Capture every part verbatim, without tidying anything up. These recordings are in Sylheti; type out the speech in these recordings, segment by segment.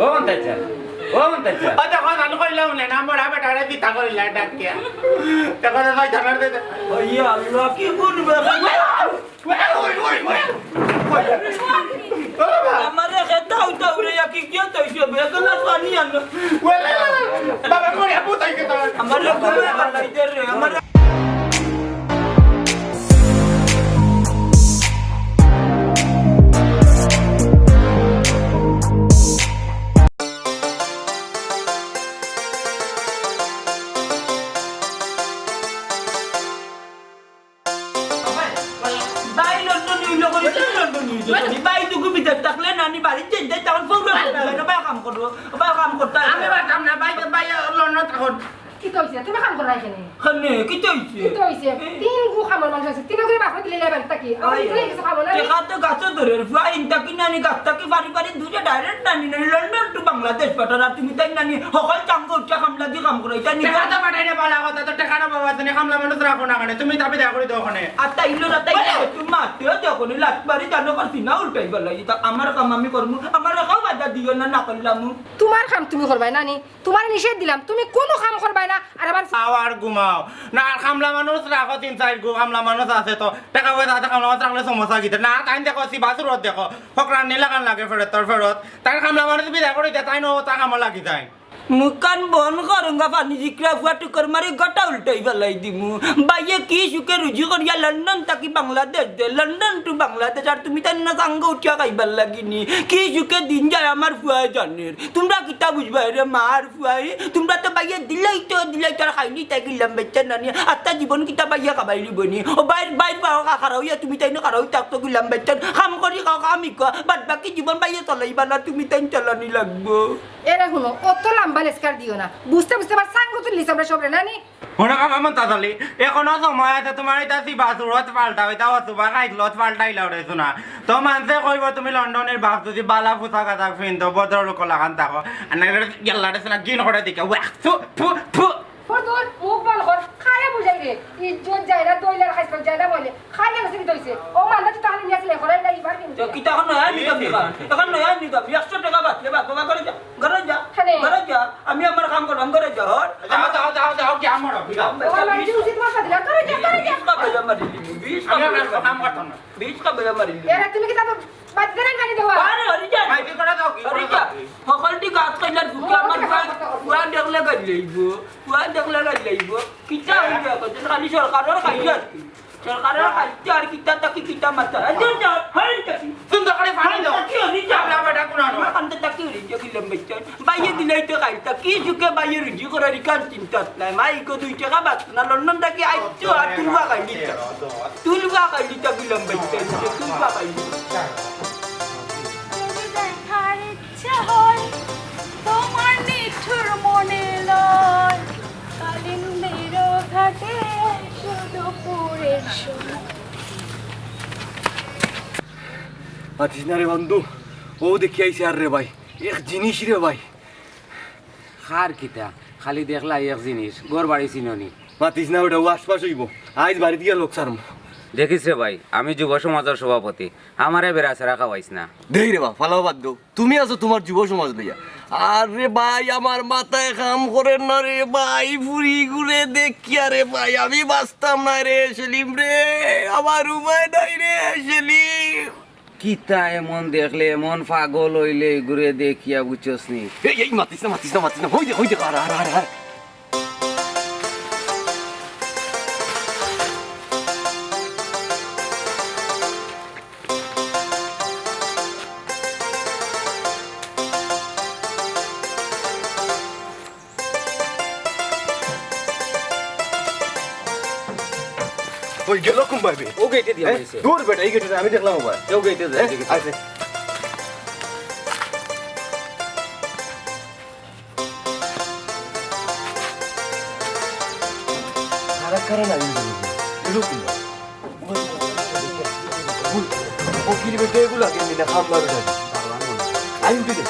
ও মন্তাজ, ও মন্তাজ। ও দেখো, আমি কইলাম না, না, মরা বেটারে পিতা করিলা ডাকিয়া। দেখো, দেখো, জানার দে, দে। ওই আল্লাহ, কি গুণ বেটা। ওই, ওই, ওই, ওই। ও বাবা। আমারে খেতাও তাও রে, কি কিয় তাইছে? বেদনা পানি আনো। ওই, ওই, ওই, ওই। বাবা, মরে আপু তাই খেতাও। আমারে ঘুমে পাঠাইতে রে, আমারে ভাই লন্ডন হইল করে, তুই লন্ডন হইল করে। ভাই তো গুবি দেখ থাকলে নানি বাড়িত যাই, যাই, তখন ফৌরা করবি, না, ভাই কাম করবো, ভাই কাম করতে হবে। আমি পারতাম না, ভাই, ভাই লন্ডন থাকো। কিতা অইছে? তুমি কাম করো না এখানে। কেনে, কিতা অইছে? কিতা অইছে? এ? তিন গু কামর মানুষ আছে, তিন গুরে বাপরে দিলে লেবেল থাকি। আমার ওই, দিলে কিছু খাবো না। দেখা তো গাছে ধরে, ফুয়া ইনতা কি নানি গাছ থাকি ফাড়ি ফাড়ি দূরে direct নানি নানি লন্ডন to বাংলাদেশ পাঠার, আর তুমি তাই নানি হকল চাঙ্গো উঠা কামলা দি কাম করো, ইতা নি টেকা তো পাঠাই না, বালা কথা, তো টেকা না বাবা, তুমি কামলা মানুষ রাখো না কেনে? তুমি দাবি দাবি করে দাও ওখানে। আর তাই ইলো না, তাই ওই! ইলো, তুমি মারতে দেখো নি, লাত মারি জানো পারছি না, উল্টাই বেলাই। ইতা আমার কাম আমি করমু, আমার একাও বাধা দিও না, না করলামু। তোমার কাম তুমি করবায় নানি, তোমারে নিষেধ দিলাম, তুমি কুনু কাম করবায় না। আর আবার খাও আর ঘুমাও। না, আর কামলা মানুষ রাখো, তিন চাইর গু কামলা মানুষ আছে তো। টেকা পয়সা আছে, কামলা মানুষ রাখলে সমস্যা কিতা? না, তাইন দেখো, সিবা সুরত দেখো। ফকরানি লাখান লাগে ফেরত, তোর ফেরত। তাইন কামলা মানুষ বিদায় করি দে, তাইন ও তা কামো লাগি যায়। মুখখান বন্ধ করুঙ্গা, পানি জিকরা ফুয়া টুকর মারি গোটা উল্টাই বেলাই দিমু। বাইয়ে কি সুখে রুজি করিয়া লন্ডন থাকি বাংলাদেশ দে, লন্ডন to বাংলাদেশ, আর তুমি তাইন না চাঙ্গো উঠিয়া খাইবার লাগিনি। কি সুখে দিন যায় আমার ফুয়ায় জানের। তোমরা কিতা বুঝবায় রে মার ফুয়ায়? তোমরা তো বাইয়ে দিলাই তো, দিলাই তো আর খাইলি তাই গিলাম বেচ্চা নানি। আত্তা জীবন কিতা বাইয়ে খাবাইলি বনি। ও বাইর, বাইর পাও খা-, খারাও ইয়া তুমি তাইন খারাও থাকতো গিলাম বেচ্চা। কাম করি খাও, কামি খাও। বাদ বাকি জীবন বাইয়ে চালাইবা না, তুমি তাইন চালানি লাগবো। এরে হুনো, অত লাম্বা লেসকার দিও না। বুঝতে বুঝতে আবার সাঙ্গ তুললিস আমরা সবরে নানি। হুনো কামা মন্তাজ আলী, এখনো সময় আছে, তোমার ইতা সিবা সুরত পাল্টাও, ইতা অসুবা খাইলত পাল্টাইলাও রে সোনা। তো মানষে কইবো তুমি লন্ডনির বাপ, যদি বালা পোশাক আশাক ফিন্দো, ভদ্রলোক লাখান থাকো। আর না গেলে গেল্লারে সোনা ঘিন করে দিকে, ওয়াক, থু, ফু, ফু। ফরদুল, মুখ বন্ধ কর, খাইয়া বুঝাই রে। ইজ্জত যায় না, দইলার খাইছ যায় না বলে। খাইয়া গেছে কিতা অইছে? ও মান্দা তো তাহলে নিয়ে আসলে, ঘরে নাই, এবার কিন্তু। তো কিতা এখন নয়া নিতাম নি? এখন নয়া নিতাম। একশো টেকা বাঁচলে বাঁচ, বাবা, ঘরে যা। ঘরে যা, কেনে? ঘরে যা, আমি আমার কাম করলাম, ঘরে যা, হর। যাও, যাও, যাও, যাও, কি আমার অফিস যাও। ও, আমার যে উচিত মাথা দিলা, ঘরে যা, ঘরে যা। বিশ কা বেজা মারি দিবি, বিশ কা আমি বেজা আমার কাম করতাম না। বিশ কা বেজা মারি দিবি। এরা তুমি কি তাতো বাদ করে গালি দেওয়া? আরে, হরি যা। ভাই, কি করে দাও, কি করে হরি যা। দাও? হকলটি গাছ কইলার বুকে আমার পুয়া, পুয়া দেখলে গালি লইব, পুয়া দেখলে গালি লইব। কিতা হইল এখন? খালি সরকারের খাইল আর কি। সরকারের খাইতে আর কিতা তাকি কিতা মাথা। এই যে যা, হই তাকি। সুন্দর করে পানি দাও। তাকি হরি যা। আমরা বেটা কোন আনো? আমরা কান্দে তাকি হরি যা গিলাম বেচন। বাইয়ে দিলাই তো খাইল। তাকি সুখে বাইয়ে রুজি করার ইখান চিন্তা নাই। মাই গো দুই টেকা বাঁচ না। লন্ডন থাকি আইছো আর তুলবা খাইলি তা। তুলবা খাইলি তা গিলাম বেচন। তুলবা খাইলি। যদি দেখার ইচ্ছা হয়, তোমার নিঠুর মনে লয়, কালিন্দির ঘাটে শুধু পুরের সময়। মাতিস না রে বন্ধু, ও দেখি আইছে আর রে ভাই, এক জিনিস রে ভাই। খার কিতা? খালি দেখলা এক জিনিস, ঘর বাড়ি চিননি। মাতিস না, ওটা ও আশপাশ অইব। আইজ বাড়িত গিয়া লোক সারমু। দেখিস রে ভাই, আমি যুব সমাজর সভাপতি, আমারে বেড়াছেড়া খাওয়াইস না। দেই রে বা, ফালাও বাদ দেও। তুমি আছো তোমার যুব সমাজ লইয়া। আরে ভাই, আমার মাথায় কাম করে না রে ভাই, ফুরি ঘুরে দেখিয়া রে ভাই, আমি বাঁচতাম না রে সেলিম রে, আমার উপায় নাই রে সেলিম। কিতা এমন দেখলে, এমন পাগল অইলে ঘুরে দেখিয়া বুঝছস নি? এই, এই, মাতিস না, মাতিস না, মাতিস না, হই দে, হই দে, আরে, আরে, আরে, আরে। ওই গেল কোন ভাবে? ও গেটে দিয়া এ, আইছে। দূর বেটা, এই গেটে আমি দেখলাম আবার। ও গেটে যায়, এ, দেখি। আইছে। কারা কারা না ইন্দু? এরকম না। ও কি রে বেটা, এগুলা কেমনি না খাম না বেটা? আই উঠে দে।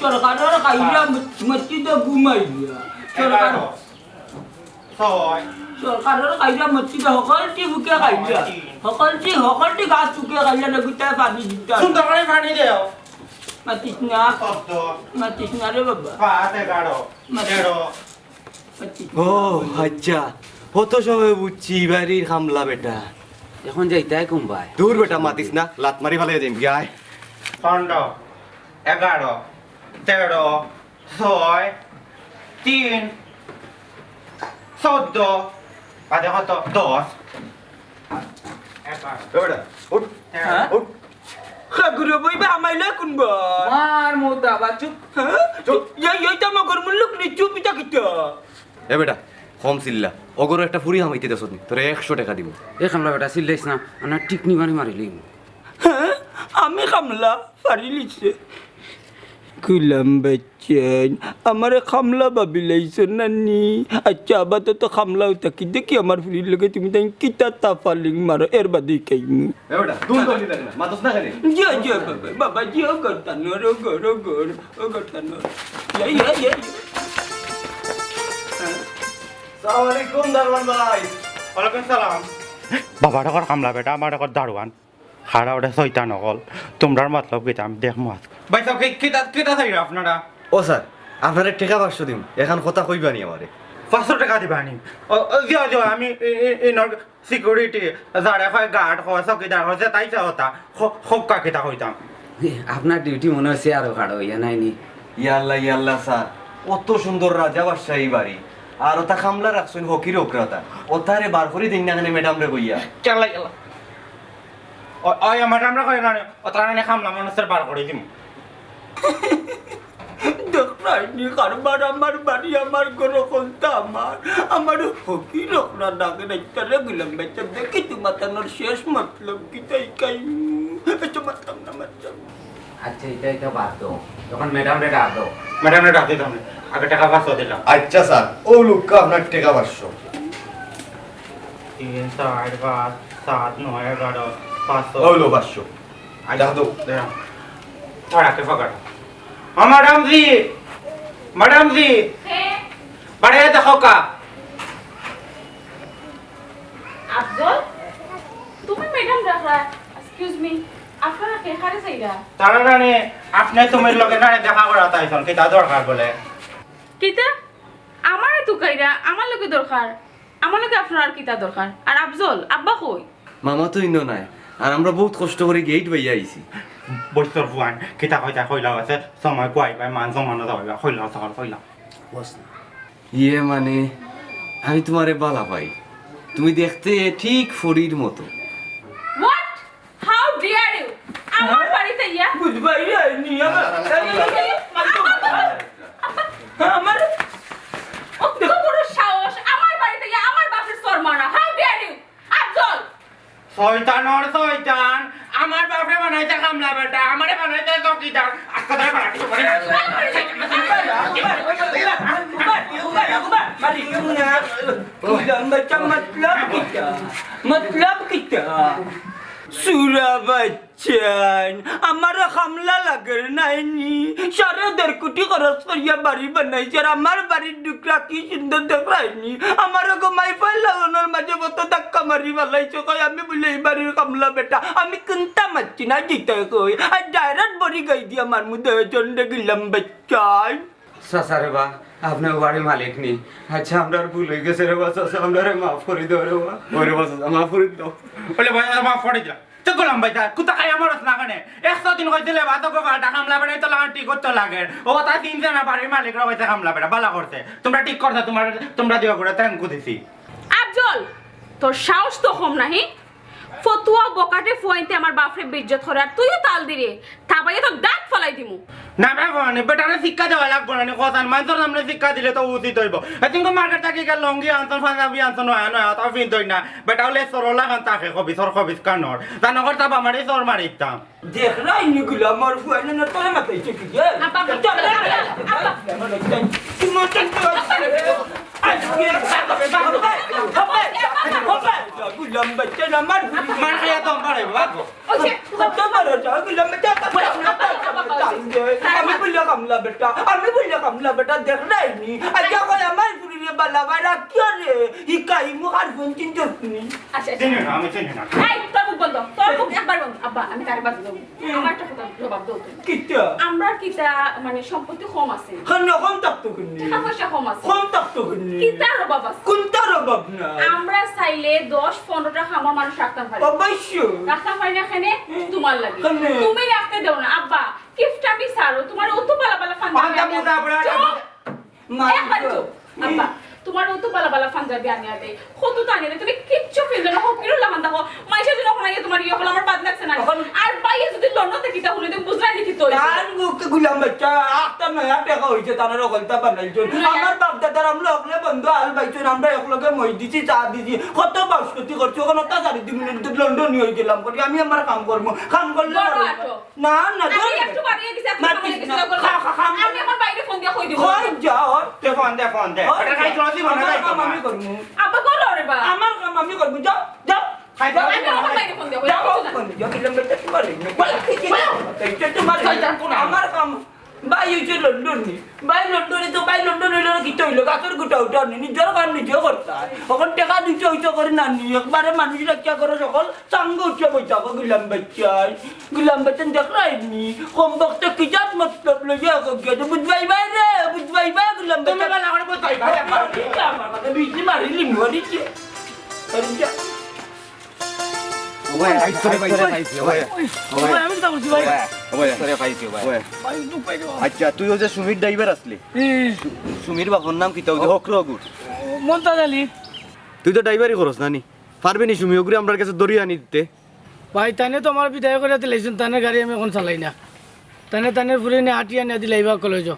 সরকারর কাইরা মসজিদে ঘুমাইলা। সরকার, এগারো, ছয়, সরকারর কাইরা মসজিদে হকলটি বুকে কাইলা। হকলটি, হকলটি গাছ বুকে কাইলা না গুতায় পানি দিতা। সুন্দর করি পানি দেও। মাতিস না। চোদ্দ। মাতিস না রে বাবা। পাঁচ, এগারো, মাতিস তেরো। মাতিস না। ও, আচ্ছা। অত সময় বুঝছি, ই বাড়ির কামলা বেটা। এখন যাইতায় কুনবায়? দূর বেটা, মাতিস না, লাত মারি ফালাই দিম, গায়। পনেরো, এগারো, তেরো, ছয়, তিন, চোদ্দ, আর দেখো তো, দশ। এগারো। এ বেটা, উঠ, হ্যাঁ? উঠ। খাগুরে বইবা আমাইলে কুনবা? মার মোটা বা চুপ। হ্যাঁ? চুপ। এই, এই তো আমার গরমুর লোক নি, চুপ ইটা কিতা? এ বেটা, কম চিল্লা। অগরো একটা ফুরি হামাইতে দেছত নি, তোরে একশো টেকা দিমু। এ কামলা বেটা, চিল্লাইস না, আনা ঠিক নিবানি মারিলিমু। হ্যাঁ? আমি কামলা? পারিলিছে। গুলাম বেচেন, আমারে কামলা ভাবিলাইছো নানি? আচ্ছা, আপাতত কামলাউ থাকি। দেখি আমার ফুরির লগে তুমি তাই কিতা তাফালিং মারো, এর বাদে কাইমু। এ বেটা, দুম দলি লাগে না, মাতস না কেনে? জিও, জিও, বাবা, বাবা, জিও, করতা নর, ও গর, ও গর, ও করতা নর। ইয়া, ইয়া, ইয়া, ইয়া। সালাম আলাইকুম, দারোয়ান ভাই। ওয়ালাইকুম সালাম। বাবা, এটা কর কামলা বেটা, আমার এটা কর দারোয়ান। খাড়া ওটা শয়তান অকল। তোমরার মতলব কিতা আমি দেখমু আজকে। ভাই সাহেব, কি-, কিতা, কিতা চাইরা আপনারা? ও স্যার, আপনারে টেকা পাঁচশো দিমু, এখান কথা কইবানি আমারে। পাঁচশো টেকা দিবানি? ও, ও, দিও, দিও, আমি ই, ই, ইনর security, যারে কয় guard কয়, চকিদার কয়, যেতাই চাও তা, খ-, খোক্কা কিতা কইতাম। আপনার duty মনে অয় চেয়ারো খাড়া অইয়া নায়নি? ইয়াল্লা, ইয়াল্লা স্যার, অত সুন্দর রাজা বাদশাহী বাড়ি, আর ওটা কামলা রাখছইন ফকির অকরাতা, ওতারে বার করি দিন না কেনে ম্যাডামরে কইয়া। ইয়াল্লা, ইয়াল্লা। ও, ওই ম্যাডামরে কই না, ও তারা নে কামলা মানুষের বার করি দিমু। দেখরায়নি কারবার, আমার বাড়ি, আমার ঘর, অকলতা আমার, আমার ফকির অকরা ডাকে ডাকতারে গুলাম বেচা দেখি তো মাতানোর শেষ মতলব কিতা ইকাইমু। আচ্ছা, মাততাম না, মাততাম না। আচ্ছা, ইটা, ইটা বাদ দেও। এখন ম্যাডামরে ডাক দেও। ম্যাডামরে ডাক দিতাম না। আগে টেকা পাঁচশো দিলাম। আচ্ছা স্যার, ও লোকটা আপনার টেকা পাঁচশো। তিন, চার, পাঁচ, সাত, নয়, এগারো, পাঁচশো। ও লো পাঁচশো। আচ্ছা, ডাক দেও। দাঁড়াও। আর রাখে ফাঁকা। ও ম্যাডাম জি, ম্যাডাম জি, কে? বাড়াইয়া দেখো কা। আফজল, তুমি ম্যাডাম ডাকরা? Excuse me, আপনারা কে কারে চাইরা? তারা জানে আপনি তুমির লগে নারে দেখা করা তাইছন, কিতা দরকার বলে? কিতা? আমারে তুকাইরা, আমার লগে দরকার? আমার লগে আপনার আর কিতা দরকার? আর আফজল, আব্বা কই? মামা তো ইনো নাই, আর আমরা বহুত কষ্ট করি গেইট বাইয়া আইছি। বৈস্তর ফুয়ান, কিতা কইতা কইলাও আছে, সময় কুয়াই পাই, মান সম্মান যাওয়াইবা, কইলাও আছে, কইলাও। বস না। ইয়ে মানে, আমি তোমারে বালা পাই, তুমি দেখতে ঠিক ফরির মতো। What? How dare you? আমার বাড়িতে ইয়া? বুঝবাই রে, নিয়ে আমার, এই, এই, এই, এই, আমার, আমার, অত বড় সাহস, আমার বাড়িতে ইয়া, আমার বাপের চর মারা। How dare you? আফজল! শয়তানর শয়তান, আমার বাপরে বানাইছে কামলা বেটা, আমারে বানাইছে চকিদার। আজকে ধরে বানাইছে তোমারে। মতলব কিতা? মতলব কিতা? সুরা বাচ্চাইন, আমারে কামলা লাগের নায়নি? সাড়ে দেড় কোটি খরচ করিয়া বাড়ি বানাইছে, আর আমার বাড়ির ডুকরা কি সুন্দর দেখরায়নি? আমারে গো মাইফাই লাগানোর মাঝে কত ধাক্কা মারি ফালাইছে, কয় আমি বুলে ই বাড়ির কামলা বেটা, আমি কুন্তা মাতছি না, জিতা কই, আর direct বড়ি গাই দিয়া মারমু দুইজনরে গুলাম বেচাই। চাচা রে বা, আপনে বাড়ির মালিক নি? আচ্ছা, আমরার ভুল অই গেছে রে বা, চাচা, আমরারে মাফ করি দেও রে বা। ওরে বা, চাচা, মাফ করি দাও। বলে ভাই, মাফ করি দিলাম। তো গুলাম বেটা, কুতা খাই আমার না কেনে? একশো দিন কইছিলে বা, তো গো, কামলা বেটা, তো লাগান ঠিক করতে লাগে। ও তা চিনছে না, বাড়ির মালিকরা কইছে কামলা বেটা, বালা করছে। তোমরা ঠিক করছো, তোমরা, তোমরা দিও করে thank you দিছি। আফজল, তোর সাহস তো কম নাহি। ফতুয়া বকাটে ফুয়াইন্তে আমার বাপরে বেইজ্জত করে, আর তুইও তাল দিরে। থাবাইয়া তো দাঁত ফালাই দিমু। না বে ভবানী, বেটারে শিক্ষা দেওয়া লাগবো না নি, কথা মানষর সামনে শিক্ষা দিলে তো উচিত অইবো। এদিন তো মার্কেট থাকি গিয়া লুঙ্গি আনছন, পাঞ্জাবি আনছন, নয়া নয়া, তাও পিনতই না। বেটা অইলে সরলা খান তাকে কবি, সর কবি কানর। তা নগর তাবা মারি, সর মারিতাম। দেখরায়নি গুলামর ফুয়াইন, না তোরে মাতাইছে কিতা? আব্বা, আব্বা, আব্বা। গুলাম বেটা আমার। মার খাইয়া তো মারে বাবা। ওই যে, কত বড় যা, গুলাম বেটা। আমি বলি, কামলা বেটা, আমি বললে কামলা বেটা, দেখরায়নি। আইয়া কয় আমার ফুরিরে বালা বালা কিয়া রে, হিকাইমু আর ফোন চিনছস নি। আচ্ছা, আচ্ছা। চিনি না, আমি চিনি না। এই, তোর মুখ বন্ধ, তোর মুখ একবার বন্ধ। আব্বা, আমি তারে বাদ দেবো। আমার একটা কথা জবাব দাও তুমি। কিতা? আমরার কিতা, মানে, সম্পত্তি কম আছে? কেনে কম থাকতো কেনে? টাকা পয়সা কম আছে? কম থাকতো কেনে? কিতার অভাব আছে? কুনটার অভাব নাই? আমরা চাইলে দশ পনেরোটা কামর মানুষ রাখতাম পারি। অবশ্য। রাখতাম পারি না কেনে? হুম। তোমার লাগি। কেনে? তুমি রাখতে দেও না, আব্বা। কিপটামি ছাড়ো, তোমার অত বালা বালা পাঞ্জাবি আনতে বুঝা পড়ে না। চুপ! মাই একবার গো। চুপ, আব্বা। তোমার অত বালা বালা পাঞ্জাবি আনিয়া দেই, কত তো আনিয়া দেই, তুমি কিচ্ছু ফিল দেও না, ফকিরর লাখান দেখো, মাইনষে যেন হুনাইয়া তোমার ইয়ে অকল, আমার বাদ লাগছে না। এখন আর ভাইয়ে যদি লন্ডন থাকি, তাহলে তুমি বুঝরায় নি কিতা অইছে। তার মুখে গুলাম বাচ্চা, আটটা নয়া টেকা অইছে, তানরে হকলতা বানাইছইন। নয়া। আমার বাপ দাদার আমলে হকলে বন্ধু হাল বাইছইন, আমরা একলগে মই দিছি, চা দিছি, কত বাউস ক্ষতি করছি, অখন অতা চারি দিন মিনিট লন্ডনি অই গেলাম করি, আমি আমার কাম করমু, কাম করলে বড় পারমু। আটো। না, না, আমি ধর। একটু বাড়িয়ে দিছি, আপনি মাতিস সামনে না। কিছু করবেন। খা, খা, খা, আমি আমার বাইরে ফোন দিয়া কই দিব। কই যাও? দে ফোন, দে ফোন, দে। কই ওটা খাই যাও? চলছি, মনে আমার হয় কাম তোমার। আমি করমু। আব্বা, করো রে বা। আমার কাম আমি করমু। যাও, যাও। খাই যাও। আমি আমার বাইরে ফোন দিয়া কই যাও, দিব। ফোন দিয়া। কিলাম বেটা তোমার এই। বল, বল। এই যে তোমার এই। শয়তান কোন? আমার কাম। ভাই অইছে লন্ডনি। ভাই লন্ডনি তো ভাই লন্ডন অইলো না, কিতা অইলো? গাছর গুটা উঠা নি। নিজর কাম নিজে করতা। অখন টেকা দুইশো অইছে করি না নি। একবারে মানুষ রক্ষা করো সকল। চাঙ্গা উঠিয়া বই থাকো, গুলাম বাচ্চাই। গুলাম বাচ্চাই দেখরায়নি? কমবখতে কি জাত মতলব লইয়া এক গিয়া। বুঝবায় ভাই রে, বুঝবায় ভাই গুলাম তুমি বাচ্চা। বালা করে বুঝবায় ভাই, আমার। কি আমার কথা? বিজি মারিলি, মরিছে। আরে যা। ওই, আইস করে, আইস করে, আইস করে, ওই। ওই, আমি কিতা করছি ভাই? ওই, ওই, আইস করে, আইস করে, ওই। ওই। ভাই, দুখ পাই রে। আচ্ছা, তুই ওই যে সুমির ড্রাইভার আছলি? হুম। সু-, সুমির বাপর নাম কিতা? ওই যে হকরগুর। মন্তাজ আলী। তুই তো ড্রাইভারি করস না নি? পারবি নি সুমি ওগুরে আমরার গেছে ধরি আনি দিতে? ভাই, তাইনে তো আমার বিদায় করিয়া দিলাইছইন, তাইনর গাড়ি আমি অখন চালাই না। তাইনে, তাইনর ফুরিরে আটিয়া নিয়া দিলাইবা কলেজো।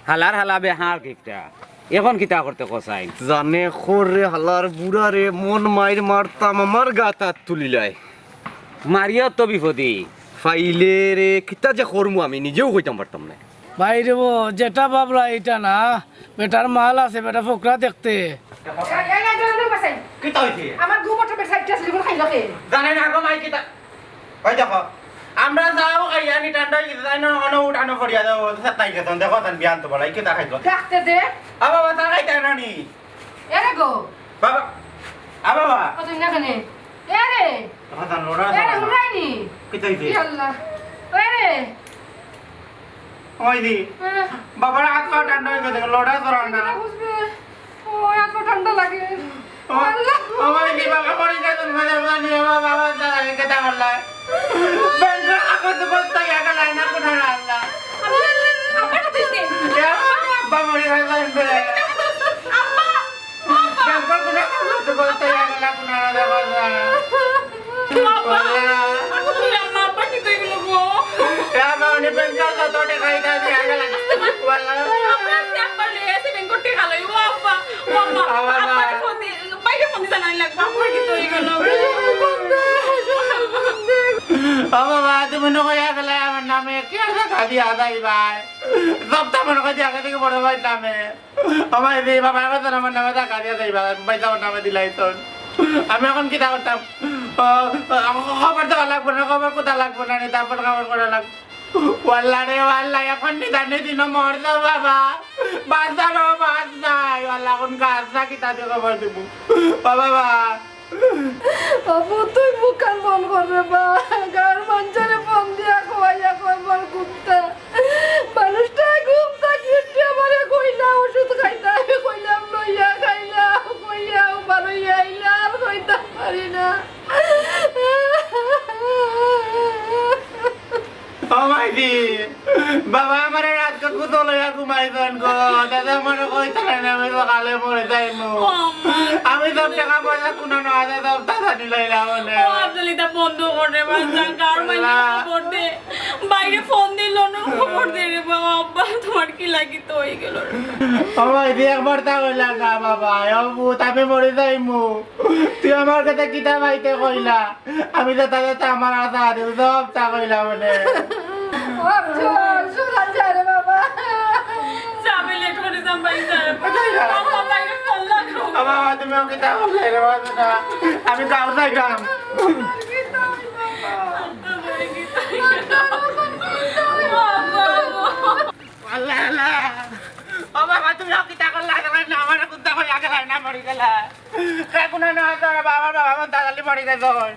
হালার হালা বে হার কিপটা। অখন কিতা করতে কছাইন? জানে খোর রে হালার বুড়া রে, মন মাইর মারতাম, আমার গাত আত তুলিলায়। মারিয়া তো বিপদে। ফাইলে রে, কিতা যে করমু আমি নিজেও কইতাম পারতাম না। ভাই রে বো, যেটা ভাবলা ইটা না, বেটার মাল আছে, বেটা ফকরা দেখতে। এই, এই, এই, এই, এই, এই, কিতা অইছে? আমার ঘুম ওঠে, বেটা, ইটা সিলিগুলো খাইলো কে? জানে না গো মাই কিতা। ওই দেখো, আমরা যাও খাইয়া নি ঠান্ডা অই গেছে, তাই না, অনো উঠানো পড়িয়া যাও, সাত নাই গেছে, দেখো, তান বিয়ান তো বলাই, কিতা খাইলো? দেখতে দে। আ বাবা, তা খাইতে না নি? এরে গো। বাবা, আ বাবা। কত না কেনে? এরে। বাবা, তান লড়া এরে, চড়া না। উড়াইনি। কিতা অইছে? ই আল্লাহ। এরে। ওই দি। হ্যাঁ। বাবার হাত পা ঠান্ডা অই গেছে, লড়া চড়া না। কিতা বুঝবে? ও, এত ঠান্ডা লাগে। ও, আল্লাহ। ও, ওই দি, বাবা, পড়ে গেছে, মানে, মানে, বাবা, বাবা, দাদা, আমি কেটা করলাই। ব্যাংকের কাগজ বলতে গেলে লাইন আর কোনো না, আল্লাহ। আব্বা, আব্বা, আব্বা, মরে গেছে, আমি বেড়ে। আব্বা, আব্বা। ব্যাংকের কোনো কাগজ বলতে গেলে কোনো না, না, না, না। আব্বা, আল্লাহ। আব্বা, তুই আম্মা, আব্বা, কি তুই গুলো গো? এ, আব্বা, উনি ব্যাংকের যত টাকা এটা দিয়ে আগে লাগে। আব্বা, আব্বা, লয়ে আছে ব্যাংকের টাকা লই। ও আব্বা, ও আব্বা, আব্বা। আব্বারে ফোন দি, বাইরে ফোন দি জানাই লাগবো, আব্বার কি তৈরি করলো? ও বাবা, তুমি নকল আসলে আমার নামে কি আর টাকা দিয়া যাই ভাই? সবটা মনে করি আগে থেকে বড় ভাইর নামে। ও ভাই, এই বাবা, এখন তোর আমার নামে টাকা দিয়া যাই ভাই, ভাই, আমার নামে দিলাই তোর। আমি এখন কিতা করতাম? ও, ও, খবর দেওয়া লাগবো না, খবর কোথা লাগবো না, নি তারপর খবর করা লাগবো। ওয়াল্লা রে, ওয়াল্লা, এখন নিদানে দিন মরতো বাবা। বাঁচারও বাঁচ নাই। ওয়াল্লা, এখন গাছ না কিতা দিয়ে খবর দিব? ও বাবা। বাবু, তুই মুখখান বন্ধ কর রে বা। গাঁর মানষরে ফোন দিয়া কওয়াইয়া কয় বড় কুত্তা। মানুষটা ঘুম থাকি উঠে আমারে কইলা ওষুধ খাইতা। আমি কইলাম, "লইয়া খাইলা।" কইয়া ও বারইয়া আইলা, আর কইতাম পারি না। ও মাইদি, বাবা আমারে রাত কত লইয়া ঘুমাইছইন গো। দাদা আমারে কইতা না, আমি সকালে মরে যাইমু। ও আম্মা। আমি সব টাকা পয়সা কুনানো আছে, সব দাদা নিলাইলা মানে। ও আব্দুল, ইতা বন্ধ কর রে বাচ্চা, গাঁর মাইনষে খবর দে। বাইরে ফোন দিল না, খবর দে রে বাবা, আব্বা, তোমার কি লাগি তো হয়ে গেল রে। ও মাইদি, একবার তা কইলা না বাবা, ও পুত, আমি মরে যাইমু। তুই আমার কথা কিতা মাইতে কইলা? আমি যেতা যেতা আমার আশা আছে, সব তা কইলাম মানে। ও, চল, চল, যা রে বাবা। যাবে, লেট করে যাম, ভাই, যাবে। কোথায় যাবে? বাবা, বাইরে ফোন লাগলো। বাবা, তুমি ওকে তাও বলে রে বাবা, না। আমি গাঁও যাইতাম। বাবা, বাবা। তুমি কিতা করলা, দেখলায় না, আমার কুন্তা কই আগে লায় না, মরি গেলা। কে কুনা না তোর বাবার বাবা মন তাড়াতাড়ি মরি গেছইন।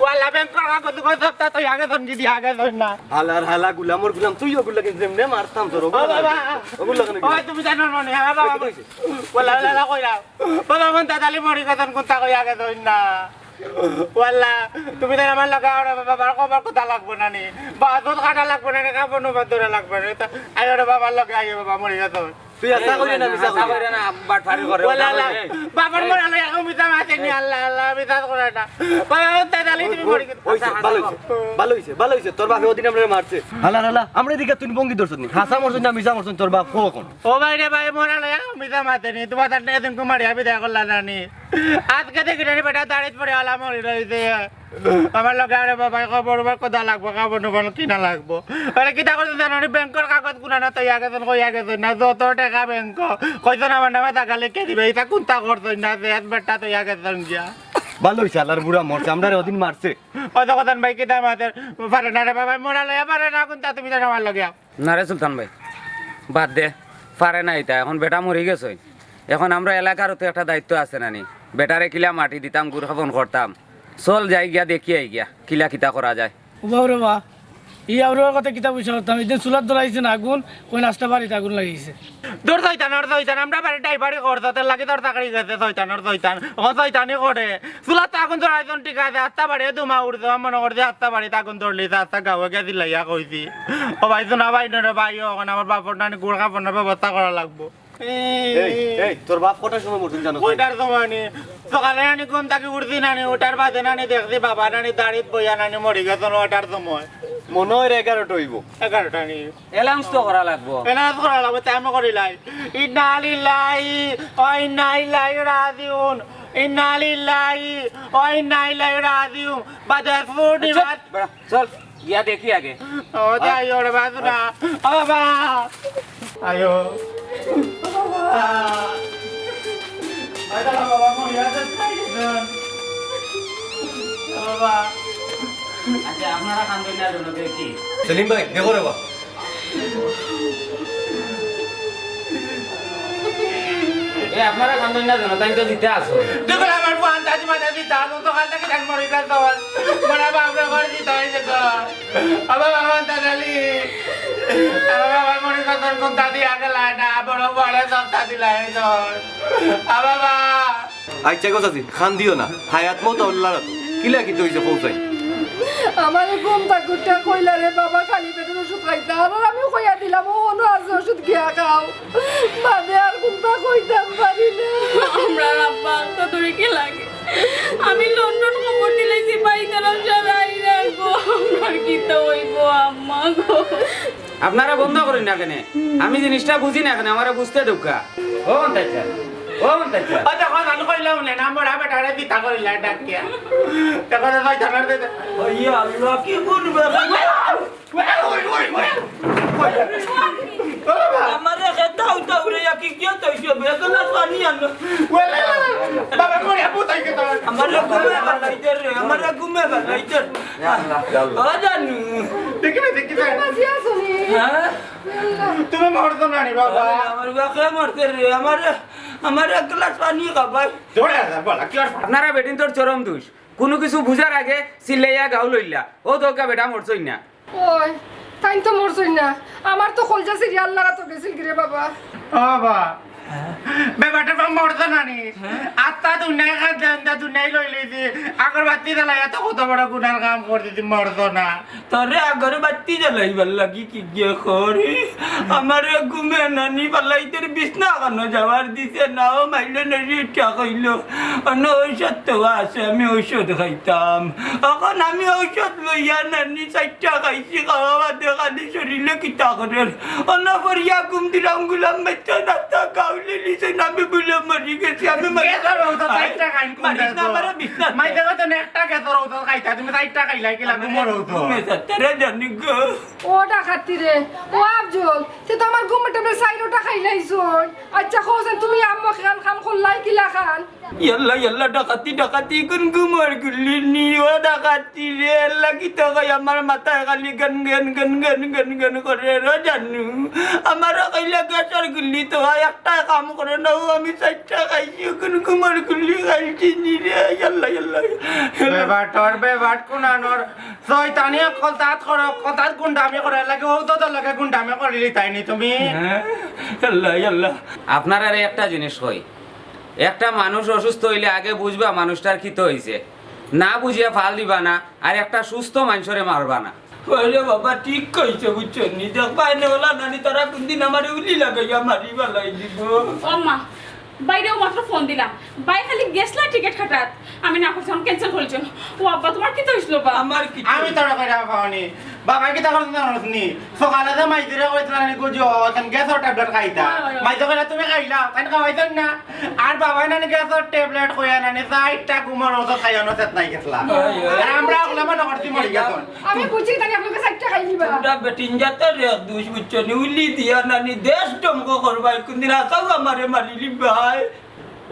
ওয়াল্লা ব্যাংকর কাগজ কই সবতা তো আগে ধন যদি আগে ধন না। হালার হালা গুলামর গুলাম, তুই ওগুলা কিন্তু এমনে মারতাম তোর, ও ওগুলা বাবা। কেন? ওগুলা কেন? ও তুমি জানো না নি, আমার বাবা। ওই তো হইছে। ওয়াল্লা, ওয়াল্লা, কইরা। বাবা মন তাড়াতাড়ি মরি গেছইন, কুন্তা কই আগে ধন না। ওয়াল্লা, তুমি তাইন আমার লগে আও রে বাবা, বাবার খবর কুন্তা লাগবো না নি? বাদত কাটা লাগবো না নি, কাপড় নোপড় ধরা লাগবো না নি। তা আইও রে বাবার লগে, আইও বাবা, মরি গেছইন। তুই আশা করি না, মিছা হাছা করি। কইরা না, বাটপারি করে। ওয়াল্লা, আল্লাহ, এই, বাবার এই। মরা লইয়া কেউ মিছা মাতে নি, আল্লাহ, আল্লাহ, মিছা করে না। বাবা, ও তাড়াতাড়ি তুমি মরি গেছো। হইছে, ভালা হইছে, ভালা হইছে, ভালা হইছে। তোর বাপে ওদিন আমরারে মারছে। হালা, হালা, আমরারে দেখিয়া তুই ভঙ্গি ধরছস নি? হাছা মরছস না, মিছা মরছস, তোর বাপ কও অখন। ও ভাই রে ভাই, মরা লইয়া কেউ মিছা মাতে নি। তুমার তার এদিন কুমারিয়া বিদায় করলা না নি? আজকে দেখি না নি বেটা দাড়িত পড়ে আলা মরি রইছে। আমার লগে আরে বাবা, খবর উবর কুন্তা লাগবো, খবর উবর কিনা লাগবো। আরে কিতা করতে জানো নি, ব্যাংকর কাগজ কুনা না তো ইয়া গেছইন, কইয়া গেছইন না, যত টেকা ব্যাংক, কইছইন আমার নামে টেকা লেখি দিবা, ইতা কুন্তা করছইন না, যে এক বেটা তো ইয়া গেছইন গিয়া। ভালা হইছে, হালার বুড়া মরছে, আমরারে ওদিন মারছে। ও তো কথা ভাই, কিতা মাতের, পারে না রে বাবা, মরা লইয়া পারে না, কুন্তা তুমি জানো আমার লগে আও। না রে সুলতান ভাই, বাদ দে, পারে না ইতা, অখন বেটা মরি গেছইন। অখন আমরা এলাকারও তো একটা দায়িত্ব আছে না নি? বেটারে কিলা মাটি দিতাম, গুড় খাপন করতাম। চল যাই গিয়া দেখি আই গিয়া, কিলা কিতা করা যায়। ও বাবা রে বা, ই আউরর কথা কিতা বুঝা করতাম, ইদিন চুলাত ধরাইছে না আগুন, কই নাস্তা বাড়িত আগুন লাগিছে। দূর শয়তান, ওর শয়তান, আমরা বাড়ি ড্রাইভারি করছে, তোর লাগি তোর চাকরি গেছে, শয়তান, ওর শয়তান, ও শয়তানি করে। চুলাত আগুন ধরাইছইন ঠিক আছে, আস্তা বাড়ি ধুমা উঠছে, মনে করছে আস্তা বাড়িত আগুন ধরলি, আস্তা গাঁওয়ে গেছি লাইয়া কইছি। ও ভাই, শোনা ভাই, নরে ভাই, অখন আমার বাপর নানি গুড় খাপনর ব্যবস্থা করা লাগবো। এই, এই, তোর বাপ কটার সময় মরছইন জানো? কয়টার সময় নি? সকালে নানি ঘুম থাকি উঠছি নানি, উঠার বাদে নানি দেখছি বাবা নানি দাড়িত বইয়া নানি মরি গেছইন নয়টার সময়। মনে হয় এগারোটা হইব। এগারোটা নি? অ্যানাউন্স তো করা লাগবো। অ্যানাউন্স করা লাগবো, তাই আমরা করি লাই। ইন্না লিল্লাহি ওয়া ইন্না ইলাইহি রাজিউন। ইন্না লিল্লাহি ওয়া ইন্না ইলাইহি রাজিউন। বাদে পূর্ণিমা। আচ্ছা, বেড়া। চল, গিয়া দেখি আগে। ও, যাই ওরে বাজু না। ও বাবা। আয়ো। ও বাবা। আয়ো বাবা, মরিয়া তো খাই গেছইন। ও বাবা। আচ্ছা, আপনারা কান্দইন না কেনে দেখি। সেলিম ভাই, দেখো রে বা। এ, আপনারা কান্দইন না কেনে, তাইন তো জিতা আছইন। দেখো আমার ফুয়ান দাদি মাঝে জিতা আছইন, তো কাল থেকে ধান মরে গেল তো। মরা বাপ রে, ঘরে জিতা হয়ে গেছে। আবার বাবা দাদালি। আবার বাবা মরে গেল, কোন দাদি আগে লায় না, বড় বড় সব দাদি লায় তো। আ বাবা। আচ্ছা গো চাচি, কান্দিও না, হায়াত মউত আল্লার আতো। কিলা কিতা অইছে কও চাই? আমারে ঘুম থাকি উঠাইয়া কইলা রে বাবা, খালি পেটর ওষুধ খাইতা। আর আমি কইয়া দিলাম, অনো আছে ওষুধ, গিয়া খাও। বাদে আর কুন্তা কইতাম পারি না। আমরার আব্বা আস্তা ধরি কি লাগে? আমি লন্ডন খবর দিলাইছি, ভাই তারা সারাই রাখবো। আমরার কিতা অইবো আম্মা গো? আপনারা বন্ধ করইন না কেনে? আমি জিনিসটা বুঝি না কেনে, আমারে বুঝতে দেউক্কা। ও মন্তাজ স্যার, ও মন্তাজ স্যার। ও দেখো, আমি কইলাম না, না, মরা বেটারে পিতা করিলা ডাকিয়া। দেখো, দেখো, জানার দে। ওই আল্লাহ, কি করবে? ওই, ওই, ওই, ওই। ও বাবা। আমারে খেতাও তাও রে, কি কিয়া তাই সব? এগুলা পানি আনো। ওই, ওই, ওই। বাবা, মরে আপু তাই কে তাই? আমারে ঘুমে ফালাইতে রে, আমারে ঘুমে ফালাইতে। ইয়া আল্লাহ। ও জানু। দেখি না, দেখি না। বাঁচিয়া আছো নি? হ্যাঁ? তুমি মরছো না নি বাবা? আমার বাপে মরছে রে, আমার, আমার এক গ্লাস পানি খাবাই। জোরে আছে, বল, কি আর আপনারা বেটিন্তর চরম দুষ। কুনু কিছু বুঝার আগে চিল্লাইয়া গাউ লইলা। ও তো বেটা মরছইন না। ওই, তাইন তো মরছইন না। আমার তো কলজা ছিড়িয়া আল্লার আতো গেছিল গি রে বাবা। ও বাবা, বেটার বাপ মরতো না নি? আত্মা দুনিয়ায় খাদ্য আনতা দুনিয়ায় লই লইছি। আগরবাতি জ্বালাইয়া তো কত বড় গুনার কাম করছি, তুই মরতো না। তোরে আগরবাতি জ্বালাইবার লাগি কি গিয়া করি? আমারে ঘুমে নানি ফালাইতে বিছনা খানো যাওয়ার দিছে না, ও মাইলে নানি ইটা কইল। অন্য ঔষধ তো আছে, আমি ঔষধ খাইতাম। অখন আমি ঔষধ লইয়া নানি চাইরটা খাইছি, খাওয়া বাদে খালি শরীরে কিতা করের। অন্য পড়িয়া ঘুম দিলাম, গুলাম বাচ্চা নাস্তা খাওয়াইলে নিছে না, আমি বুলে মরি গেছি, আমি মরি গেছি। চাইরটা খাইন কোন মারিস না, আমারে বিছনা। একটা গ্যাসর ঔষধ খাইতা, তুমি চাইরটা খাইলায় কিলা ঘুমর ঔষধ? ঘুমে যাত্তারে জানি গো। ও ডাকাতি রে, ও আফজল, তে তো আমার ঘুমর ট্যাবলেট চাইরোটা খাইলাইছইন। আচ্ছা, কওছেন তুমি আম্মা খান কাম করলায় কিলাখান? ইয়াল্লা ইয়াল্লা, ডাকাতি ডাকাতি, কুন ঘুমর গুল্লি নি ও ডাকাতি রে। ইয়াল্লা, কিতা কই, আমার মাথায় খালি গন গন গন গন গন গন করে রে জানু। আমার কইলা গ্যাসর গুল্লি তো হয়, একটায় কাম করে না, ও আমি চাইরটা খাইছি, কুন ঘুমর গুল্লি খাইছি নি রে। ইয়াল্লা ইয়াল্লা। বেবাটর বেবাট কুনানর। শয়তানি অকল তাত করো, অকল তাত গুন্ডামি করে লাগে, ও তো তোর লগে গুন্ডামি করিলি তাই নি তুমি? হ্যাঁ? ইয়াল্লা ইয়াল্লা। আপনারারে একটা জিনিস কই, একটা মানুষ অসুস্থ অইলে আগে বুঝবা মানুষটার কিতা অইছে, না বুঝিয়া ফাল দিবা না, আর একটা সুস্থ মানষরে মারবা না। ওরে বাবা, ঠিক কইছো, বুঝছো নি? দেখবায় নে ওলা নানি, তারা কুনদিন আমারে উলি লাগাইয়া মারি ফালাই দিবো। ও আম্মা, বাইরেও মাত্র ফোন দিলাম, বাই খালি গেছলা টিকিট কাটাত, আমি না করছি, আমি ক্যান্সেল করিলিছইন। ও আব্বা, তুমার কিতা অইছিল বা? আমার কি? আমি তোরা কইরা পাওনি। বাবা কিতা করছ না করছ নি? সকালে যে মাইজিরে কইছিলা নি গুজো, এখন গ্যাসর ট্যাবলেট খাইতা। হয়, হয়, হয়। মাইজে কইলা তুমি খাইলা, তাই খাওয়াইছইন না। আর বাবায় নানি গ্যাসর ট্যাবলেট কইয়া নানি চাইরটা ঘুমর ঔষধ খাইয়া নু চেতনাই গেছলা। হয়, হয়। আর আমরা অকলে মনো করছি মরি গেছইন। আমি বুঝছি তাই আপনাকে চাইরটা খাইলিবা। তোমরা বেটিন জাতর এক দুষ, বুঝছো নি? উলি দিয়া নানি দেশ ধ্বংস করবায়, কুনদিন আছাউ আমারে মারিলিবায়।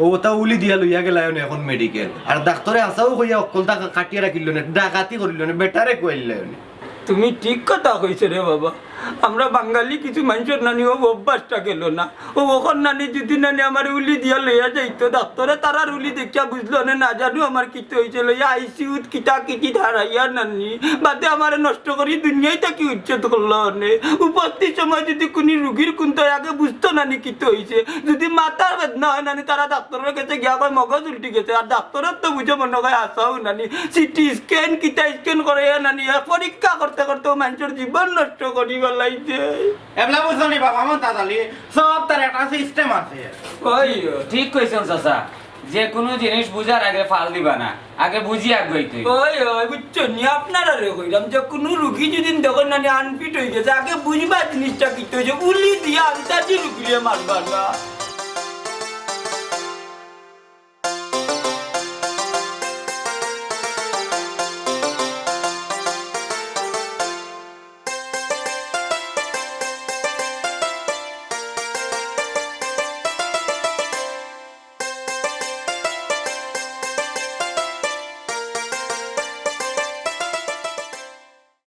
ও তা উলি দিয়া লইয়া গেলায় অনে এখন মেডিকেল। আর ডাক্তরে আছাউ কইয়া অকলতা কাটিয়া রাখিল নে, ডাকাতি করিল নে, বেটারে কইল নে। তুমি ঠিক কথা কইছো রে বাবা। আমরা বাঙালি কিছু মানষর নানি ও অভ্যাসটা গেল না। ও অখন নানি যদি নানি আমারে উলি দিয়া লইয়া যাইতো, ডাক্তরে তারার উলি দেখিয়া বুঝলো নে, না জানু আমার কিতা অইছে, লইয়া আইসিইউত কিতা কিতি ধারাইয়া নানি, বাদে আমারে নষ্ট করি দুনিয়াই থাকি উচ্ছেদ করলো নে। উপস্থিত সময় যদি কুনি রুগীর কুন্তা অয়, আগে বুঝতো নানি কিতা অইছে। যদি মাথার বেদনা অয় নানি, তারা ডাক্তরর গেছে গিয়া কয় মগজ উল্টি গেছে, আর ডাক্তরর তো বুঝে মনো কয় আছাউ নানি। সিটি স্ক্যান কিতা স্ক্যান করাইয়া নানি, এক পরীক্ষা করতে করতে ও মানষর জীবন নষ্ট করি ফালাইছে। এবলা বুঝছো নি বাবা, মন্তাজ আলী, সব তার একটা সিস্টেম আছে। ওই, ঠিক কইছইন চাচা, যে কুনু জিনিস বুঝার আগে ফাল দিবা না, আগে বুঝিয়া আগুয়াইতে অইবো। ওই, ওই, বুঝছো নি? আপনারারে কইরাম যে কুনু রুগী যদি দেখইন নানি আনফিট অই গেছে, আগে বুঝবা জিনিসটা কিতা অইছে, উলি দিয়া আন্তাজি রুগীরে মারবা না।